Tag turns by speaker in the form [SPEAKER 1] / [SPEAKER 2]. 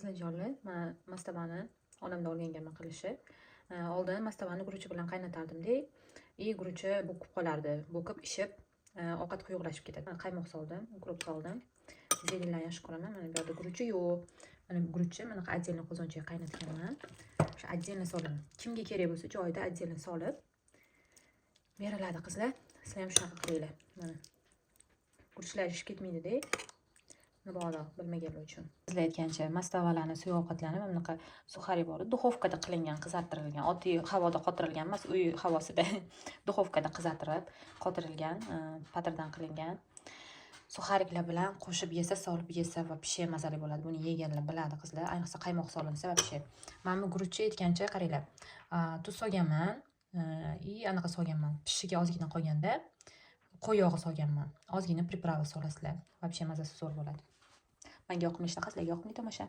[SPEAKER 1] Qizlarjonlar, man mastavani onamdan o'rganganman qilishi. Oldin mastavani guruchi bilan qaynatardim-da, и guruchi bo'kib qolardi. Bo'kib, ishib, ovqat quyuqlashib ketadi. Mana, qaymoq soldim, укроп soldim. Зелень larni yaxshi ko'raman. Mana bu yerda guruchi yo'q. Mana bu guruchni bunaqa отдельно qozonchaga qaynatganman. O'sha отдельно solaman. Kimga kerak bo'lsa, joyida отдельно solib beriladi, qizlar. Sizlar ham shunaqa qilinglar. Mana. Guruchlar ishib ketmaydi-da. Mabodo bilmaganlar uchun. Sizlar aytgancha, mastavalarni, suyuq ovqatlarni mana bunaqa сухари bor. Духовка da qilingan, qizartirilgan, oddiy havoda qotirilgan emas, uy havosida духовка da qizartirib qotirilgan, patirdan qilingan. Сухарик lar bilan qo'shib yesa, solib yesa, вообще mazali bo'ladi. Buni yeganlar biladi, qizlar. Ayniqsa qaymoq solinsa вообще. Mana bu guruchni aytgancha, qaranglar. Tuz solganman, и anaqa solganman. Pishishiga ozgina qolganda qo'y yog'i solganman. Ozgina приправа solasizlar. Вообще mazasi zo'r bo'ladi. Menga yoqimli ishtaha, sizlarga yoqimli tomosha.